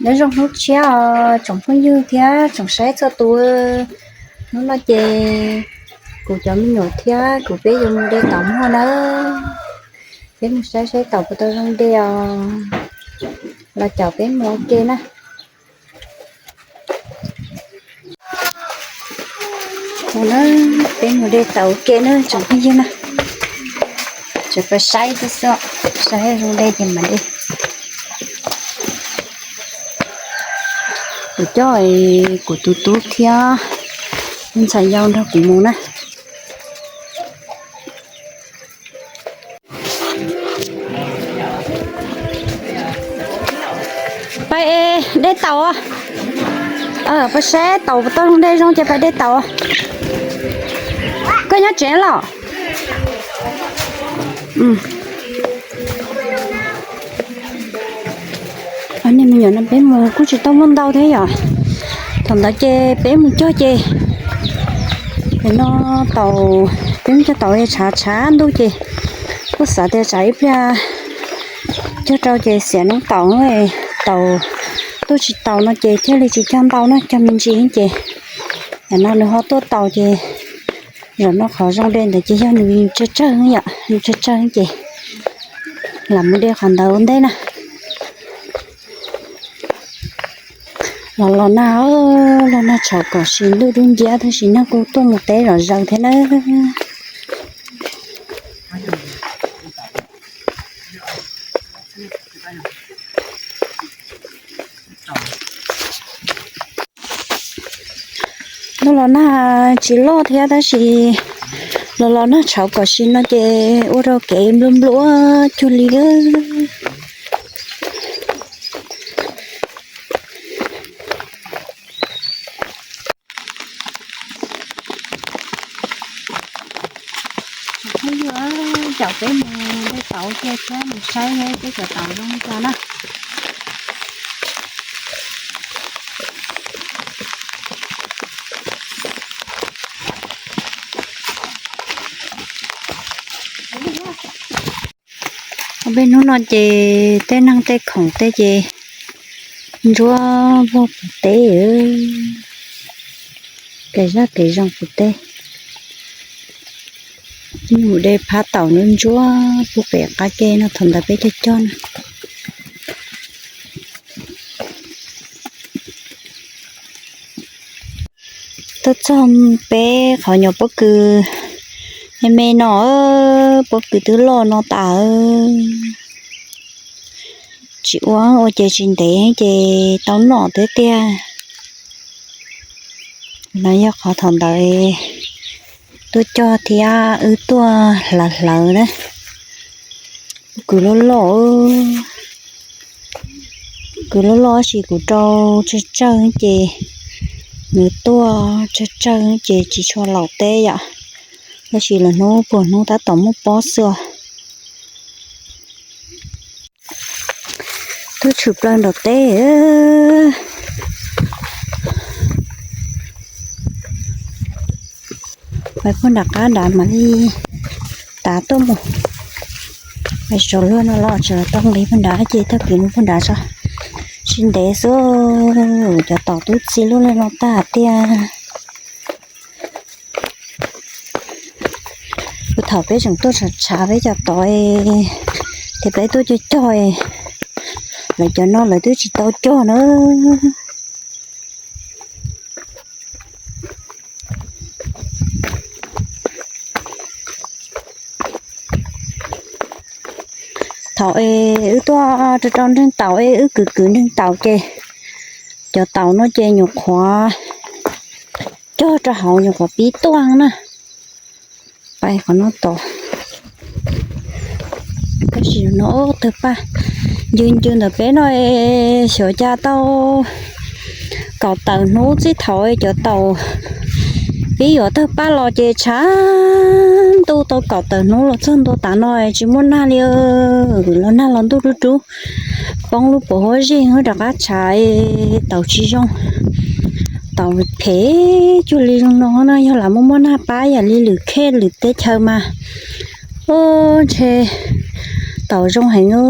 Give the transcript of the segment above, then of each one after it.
Nyob zoo hnub tshiab os tsoom phooj ywg thiab tsoom saib txhua tus. Hnub no ces kuv cov me nyuam thiab kuv peb yuav mus de taum muag nawb. Peb mus saib saib taum puas tau zoo de os, los caum peb mus ua ke na. Mus na, peb mus de taum ua ke na tsoom phooj ywg na. Tseem pab saib xwb xwb, saib zoo de ces mam de. Kuv coj kuv tus tub thiab ntxhais yau nrog kuv mus na. Pais de taum, pais saib taum puas tau zoo de zoo ces pais de taum. Koj nyob tsev los? Nej me nyuam no peb mus kuj tsis tau muaj ntau thiab yom. Thaum ntawd ces peb mus cog ces, no taum, peb mus cog taum tshav tshav ntuj ces kuj xav tias tsam ib pliag cog rau ces xiam noob taum, taum tuaj tsis taus no ces thiaj li tsis cog ntau na, cog me ntsis ces, no nws ho tuaj taus ces, zaum no qhov zoo de ntawd ces yog nws tsawg tsawg yom, nws tsawg tsawg ces lam mus de qhov ntawd ua ntej na. Los los nag, los nag tshauv kom sis ntuj dub nciab tab sis nag kuj tuaj mus teb zom zaws thiab na. Ntuj los nag tsis loj thiab tab sis los los nag tshauv kom sis no ces ua rau kev nplua nplua cuag li. Phooj ywg, caum peb mus de taum ua ke thiab mus saib peb cov taum zoo li cas na. Ob peb hnub no ces tej neeg tej khoom tej ces ntsuab puag puv teb, kev zaj kev zoo puv teb. Mus de phab taum ntsuab ntsuab puag pem qab ke no thaum ntawd peb cog cog na. Tuaj txog peb qhov nyuam pob kws me me no, pob kws twb loj no tas. Tsis ua, ua ces tsis ntev ces tau noj tiag tiag. No yog qhov thaum ntawd tuaj cog thiab wb tuaj hlawv hlawv na. Kws loj loj, kws loj loj tab sis kuv rau tsawg tsawg ces nws tuaj tsawg tsawg ces tsis tshua laus teb yom. Tab sis lwm hnub puag hnub tab tom muaj pob xwb. Twb tshwm plaws nram teb. Pais puag nram qab nrad mam li tav tuaj mus. Pais saum luag no los tseem tau nqis puag nrad ces tag kis mus puag nrad tso. Tsis ntev xwb, cov taum twb txi lub li no tag tiag. Thaum peb tseem tuaj tshav tshav peb cov taum, ces peb tuaj cog cog, lawv cov no lawv twb tsis tau cog na. Thaum es wb tuaj rau rau nreeg taum es wb kwv kwv nreeg taum ces cov taum no ces nyuam qhuav cog rau hauv nyuam qhuav pib tuaj na. Pais qhov no tod. Tab sis no tawg paj ncw ncw ntawm peb no, xyov cas tau kaum tawm hnub txij thaum cov taum pib yuav tawg paj los ces tshav ntuj tau kaum tawm hnub los txog ntua tav no tsis muaj nag li. Los nag los ntuj dub dub, poob lub puas huab zej rov qab tshav, taum tsis zoo. Taum phem cuag li zoo no na, yog lam muaj muaj nag pab yam li lwm khej lwm teb chaws mas, ub, ntshe taum zoo heev.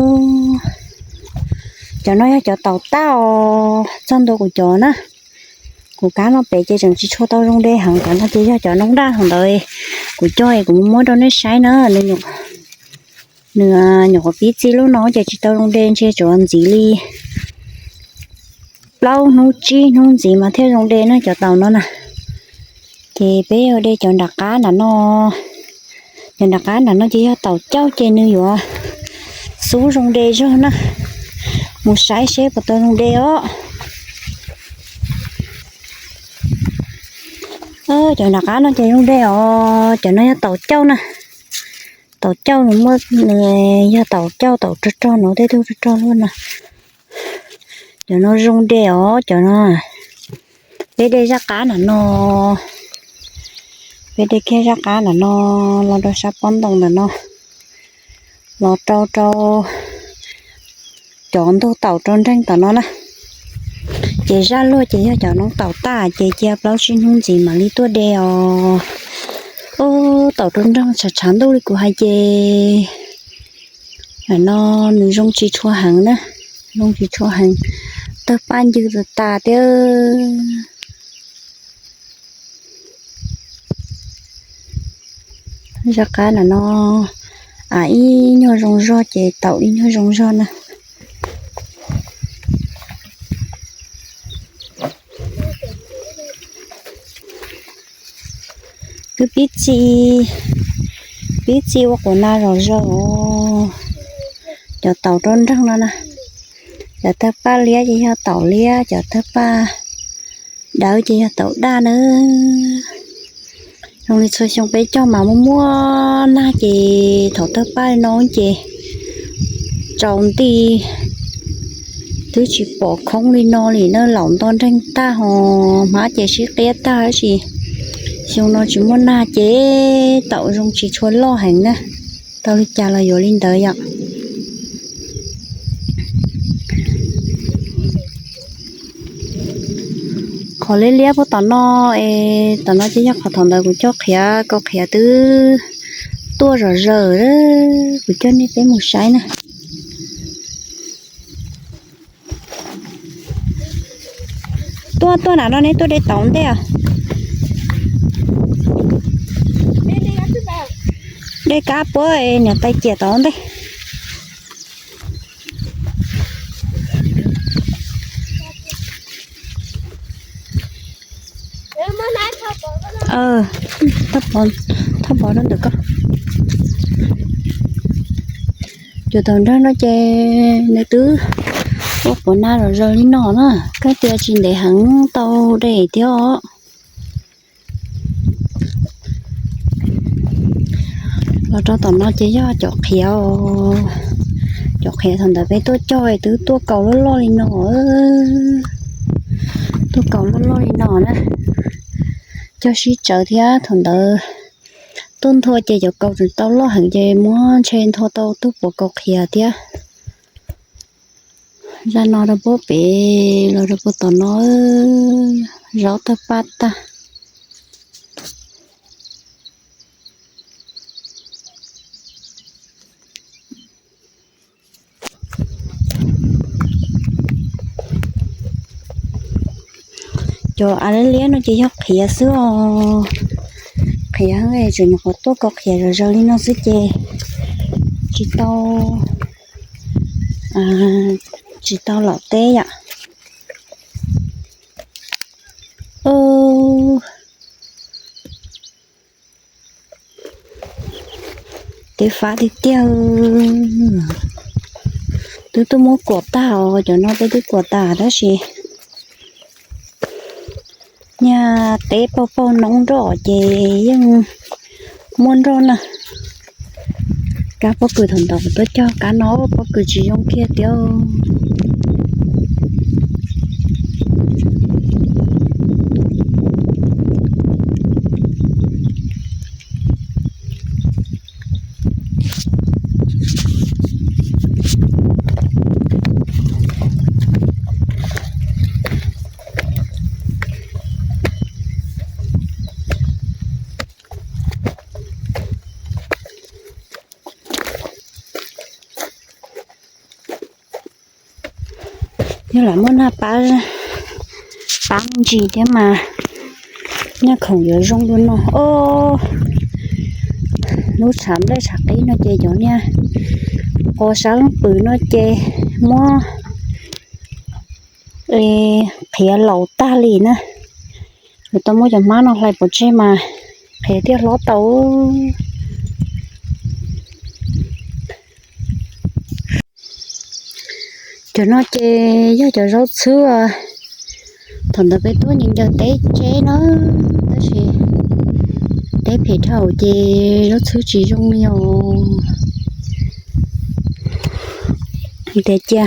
Cov no yog cov taum tag os, txog ntua kuv cov na. Kuv kab no pem ces tseem tsis tshua tau zoo de heev, cov no ces yog cov noob daj thaum ntawd kuv cog es kuv muab rau nej saib na. Nws nyuam qhuav pib txi lub no ces tsis tau zoo de, ntshe tsuas ntxiv li plaub hnub tsib hnub ntxiv mas thiaj zoo de na cov taum no na. Ces peb yuav de cov nram qab nram no. Cov nram qab nram no ces yog taum cauj ces nws yuav xub zoo de zog na. Mus saib seb puas tau zoo de os. Cov nram qab no ces zoo de os, cov no yog taum cauj na. Taum cauj nws muaj, nws yog taum cauj taum rog rog no, tej tug rog rog luaj no. Cov no zoo de os cov no. Peb de zaj qab nram no, peb de kiag zaj qab nram no los rau sab pob ntoo nram no, los rau rau cov ntug taum rau nreeg tom no na. Ces zaj luag ces yog cov noob taum tag ces cia plaub tsib hnub ntxiv mam li tuaj de os. Ub, taum rau nreeg tshav tshav ntuj li kuv hais ces no nws zoo tsis tshua heev na, zoo tsis tshua heev, tawg paj ncw tas tas thiab. Zaj qab nram no, a, ib nyuag zoo zog ces taum ib nyuag zoo zog na. Twb pib txi, pib txi ua quav na zom zaws. Cov taum rau nreeg no na, cov tawg paj liab ces yog taum liab, cov tawg paj dawb ces yog taum daj na. Zoo li txhua xyoo peb cog mas muaj muaj nag ces thaum tawg paj li no ces tsaus nti twb tsis pom khoob li no li na, laum nto nreeg tag ho hmab ces sib qiab tag tab sis xyoo no tsis muaj nag ces taum zoo tsis tshua loj heev na. Tau li cas los yuav li ntawd yom. Qhov liab liab puag tom no es tom no ces yog qhov thaum ntawd kuv coj qhiav, kaus qhiav twb tuaj zom zaws, kuv coj nej peb mus saib na. Tuaj tuaj nram no ne, tuaj de taum ntej os. De kab puab niam tais ciam tau ntej. Thoj pov rau ntawm ko. Cov taum nrog no ces nws twb ua quav na zom zaws li no na, kab tias tsis ntev heev tau de thiab os. Los rau tom no ces yog cov qhiav, cov qhiav thaum ntawd peb tuaj cog twb tuaj kaus loj loj li no, tuaj kaus loj loj li no na. Cog sib tsawv thiab thaum ntawd tuaj nthua ces cov kaus tseem tau loj heev ces muab ntshe nthua tau tug puav kaus qhiav thiab. Zaj no rau puag pem los rau puag tom no, zaub tawg paj tag. Cov av liab liab no ces yog qhiav xwb os. Qhiav tseem nyuam qhuav tuaj kaus qhiav zom zaws li no xwb ces tsis tau, tsis tau laum teb yom. Teb fab tiag tiag. Twb tuaj muab kuam tag os, cov no peb twb kuam tas tab sis nyaj teb paug paug noob nroj ces yeej muaj nroj na. Kab pob kws thaum ntawd kuv tuaj cog kab no pob kws tsis zoo kiag tiag. Yog lam muaj nag pab, pab me ntsis thiab mas nyaj khoom yuav zoo dua no. Os, lub tshav nplej tshav qib no ces cov niag qos sab leej pwm no ces muab qhiav laus tag li na. Yuav tau muab cov hmab no hlais pov tseg mas qhiav thiaj hlob tau. Cov no ces yog cov zaub txhwb, thaum ntawd peb tuaj ncaws teb tseb na, tab sis teb phem dhau ces zaub txhwb tsis zoo li os. Tias cia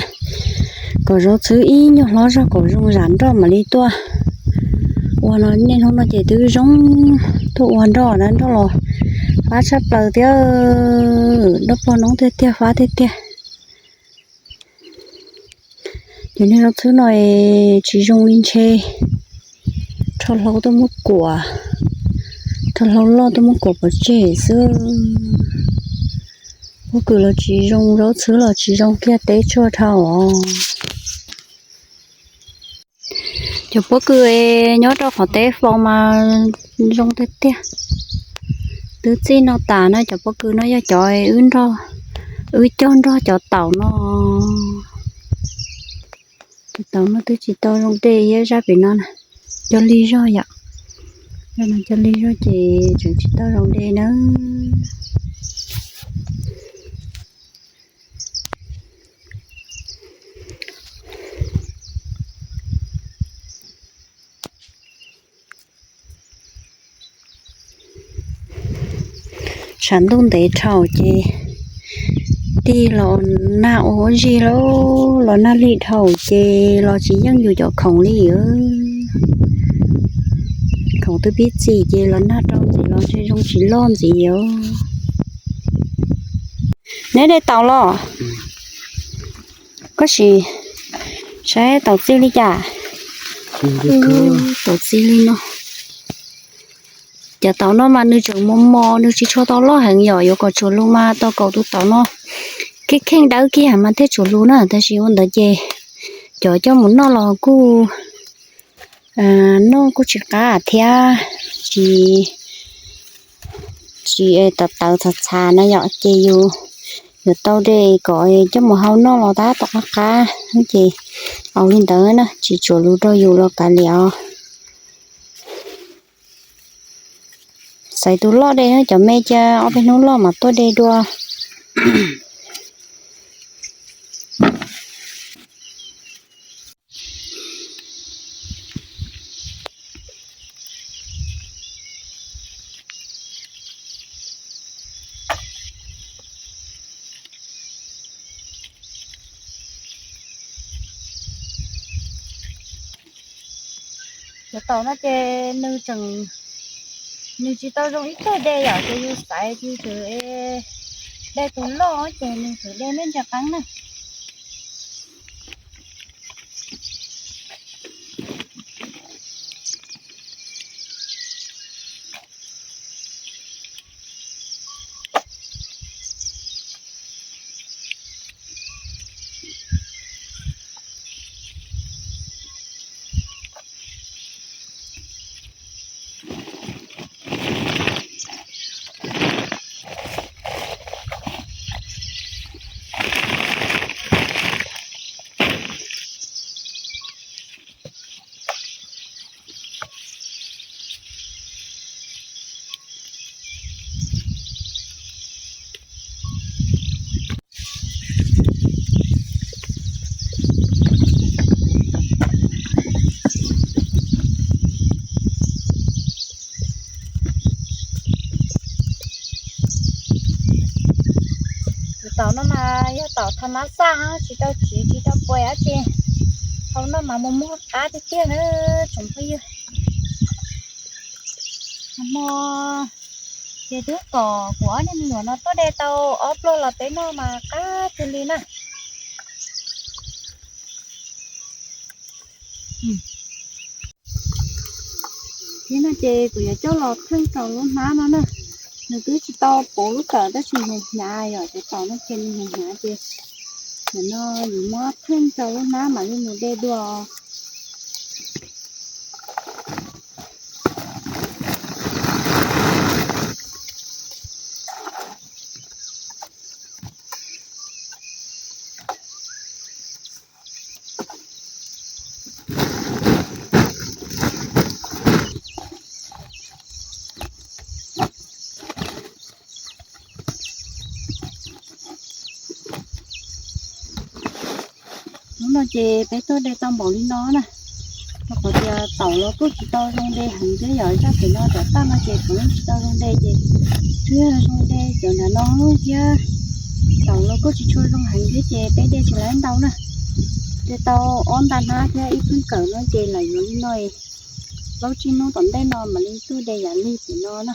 kom zaub txhwb ib nyuag hlob zog kom zoo zam nroj mam li tuaj ua no. Niaj hnub no ces twb zoo tuaj ua nroj na, nroj los fab tshaj plaws thiab, nroj pog noob tiag tiag, fab tiag tiag. Ces niag zaub txhwb no tsis zoo li ntshe, rho hlau tuaj muab kuam, rho hlau loj tuaj muab kuam pov tseg xwb. Pob kws los tsis zoo, zaub txhwb los tsis zoo kiag, teb tsuag dhau os. Cov pob kws nyob rau qhov teb faus mas zoo tiag tiag. Twb txij no tas na, cov pob kws no yog cov wb nrog, wb cog nrog cov taum no. Cov taum no twb tsis tau zoo dej, iab zaj pem no na, cog lig zog yom. Zaj no cog lig zog ces tseem tsis tau zoo dej na. Tshav ntuj ntev dhau ces tig los nag ua huab zig lauj, los nag lig dhau ces los tsis yeej yus cov khoom li. Khoom twb pib txi ces los nag rau ntxiv los ntshe zoo tsis loj ntxiv os. Neb de taum los? Koj sim saib taum txi li cas. Taum txi li no. Cov taum no mas nws tseem mos mos, nws tsis tshua tau loj heev yom, yuav kom tsuam lus mas tau kaum tus taum no kheej kheej dawb kiag mas thiaj tsuam lus na, tab sis ua ntawd ces cov coj mus noj los kuj noj kuj tsis qab thiab, tsis, tsis tawv tawv txhav txhav na yom, ces yus yuav tau de kom coj mus hau noj los tab tom qab qab ces au li ntawd na, tsis tsuam lus rau yus los kav liam os. Xaiv tus loj de, cov me cia ob peb hnub loj mas tuaj de dua. Cov taum no ces nws tseem, nws tsis tau zoo ib tug de yom, ces yus xaiv ces tseem de tus loj ces nws tseem de me ntsis qeeb na. Tus taum no mas yog taum tha mab xaj, tsis tau tsiv tsis tau puas dab tsi, hau noj mas muag muag qab tiag tiag na tsoom phooj ywg. Hmo ces twb kom kuv ob niag me nyuam no tuaj de tau ob pluag los peb noj mas qab tiag li na. Thiab no ces kuv yuav coj los theej rau lub hnab no na. Nws twb tsis tau puv lub kawm tab sis hnyav hnyav yom, cov taum no ces nws hnyav hnyav ces Tam no yuav muab pheej rau lub hnab mam li mus de dua. Hnub no ces peb tuaj de tau npaum li no na, rau qhov tias taum los kuj tsis tau zoo de heev thiab yom, zaj pem no tom tag no ces kuj tsis tau zoo de ces tsuas yog zoo de cov nram no thiab, taum los kuj tsis tshua zoo heev thiab ces peb de tsis laib ntau na. De tau ob nta hnab thiab ib pheej kawm no ces lam yuav li no, plaub tsib hnub tom ntej no mam li tuaj de yam li pem no na.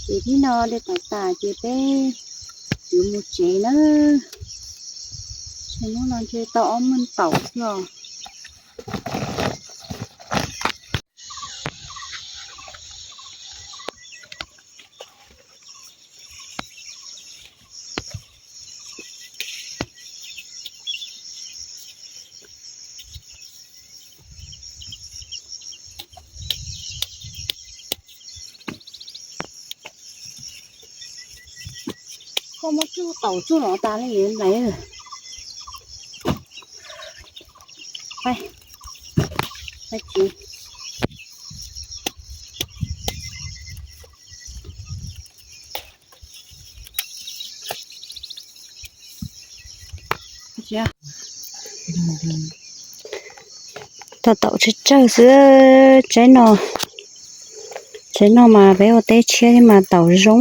Ces hnub no de taum tas ces peb yuav mus tsev na. Ces hnub no ntshe tau ob meej taum xwb os. Koj muab tsuj taum tsuj los tas li lawm. Pab, pab tsis. Tau taum tsawg tsawg xwb. Tsaib no, tsaib no mas peb ua teb tshiab thiab mas taum zoo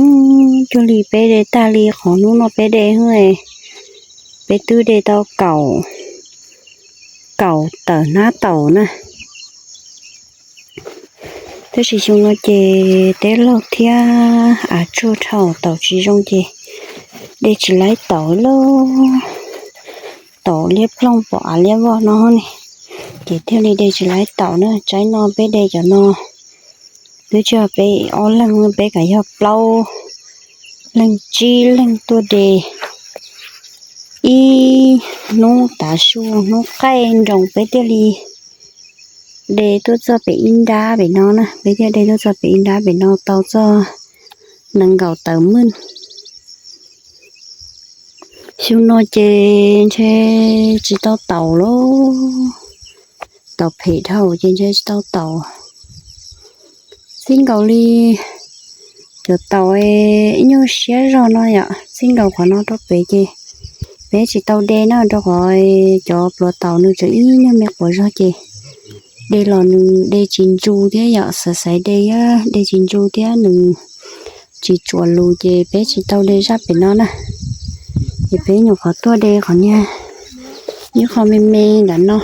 cuag li peb de tag li qhov hnub no peb de xwb. Peb twb de tau kaum, kaum tawm hnab taum na. Tab sis xyoo no ces teb laug thiab av tsuag dhau taum tsis zoo ces de tsis laib taum lawm. Taum liab ploog pom av liab voj no ne, ces thiaj li de tsis laib taum na. Tsaib no peb de cov no twb tsis yog peb ob leeg, peb kav yog plaub leeg tsib leeg tuaj de. Ib hnub tav su hnub qaij nroos peb thiaj li de tuaj txog pem ib nrab pem no na, peb thiaj de tuaj txog pem ib nrab pem no tau txog nees nkaum tawm meej. Xyoo no ces ntshe tsis tau taum lawm, taum phem dhau ces ntshe tsis tau taum. Txij nkaus li cov taum ib nyuag siab zog no yom, txij nkaus qhov no rau pem ces peb tsis tau de na, rau qhov cov pluav taum nws tseem ib nyuag me quav zog ces de los nws de tsis ntsu thiab yom, xav xaiv de, de tsis ntsu thiab nws tsis tsuam lus ces peb tsis tau de zaj pem no na. Ces peb nyuam qhuav tuaj de qhov niag ib qho me me ntawm no.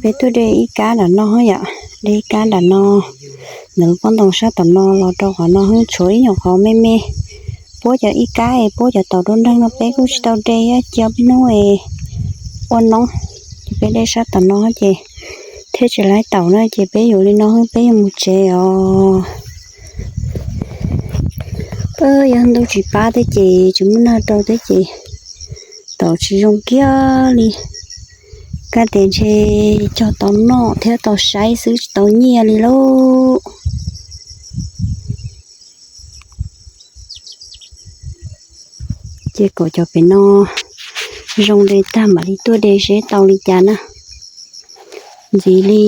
Peb tuaj de ib kab nram no yom, de ib kab nram no, ntawm lub pob ntoo sab tom no los rau qhov no tshuav ib nyuam qhov me me. Puab cov ib kab es puab cov taum rau nreeg no peb kuj tsis tau de, cia peb hnub es ua noob, ces peb de sab tom no ces thiaj tsis laib taum na, ces peb yuav li no peb yuav mus tsev os. Yog ntuj tsis pab thiab ces tsis muaj nag rau thiab ces taum tsis zoo kiag li. Kab tias ntshe cog tau noj thiab tau saib xwb tsis tau nyiaj li lauj. Ces kom cov pem no zoo de tag mam li tuaj de seb tau li cas na. Ntxiv li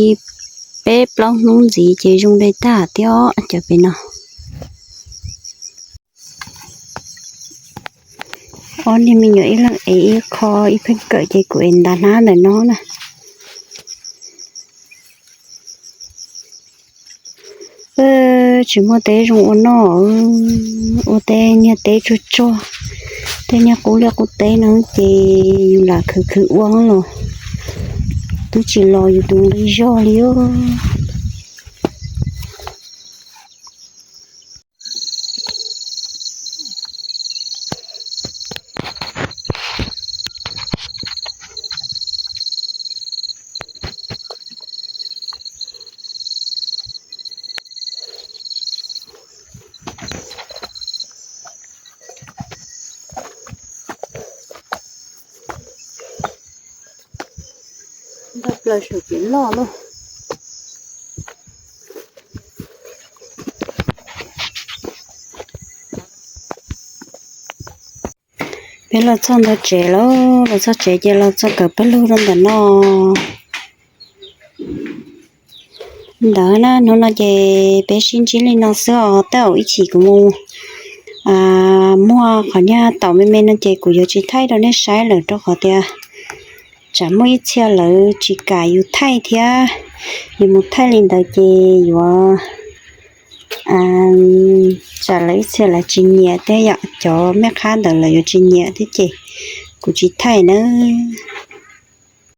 peb plaub hnub ntxiv ces zoo de tag thiab cov pem no. Ob niag me nyuam ib leeg ev ib qho ib pheej kawm ces kuv ev nta hnab ntawm no na. Tsis muaj teb zoo ua noj, ua tej niag teb tsuag tsuag, tej niag qub liaj qub teb no ces yus lam khwv khwv ua los twb tsis los yus tus nqi zog li os. plaws saum kev loj lauj. Peb los txog ntawm tsev lauj, los txog tsev ces los txog kawm pawg lug rau ntawm no. Ntawd na, hnub no ces peb sib ntsib li no xwb os, tej zaum ib chim kuv mus muag qhov nyuag taum me me no ces kuv yuav tsis thaij rau nej saib lawm rau qhov tias tsam muaj ib txhia lawv tsis kam yus thaij thiab, yus mus thaij li ntawd ces yuav tsam lawv ib txhia lawv tsis nyiam thiab yom, cov mej qhab ntawd lawv yuav tsis nyiam thiab ces kuv tsis thaij nawb.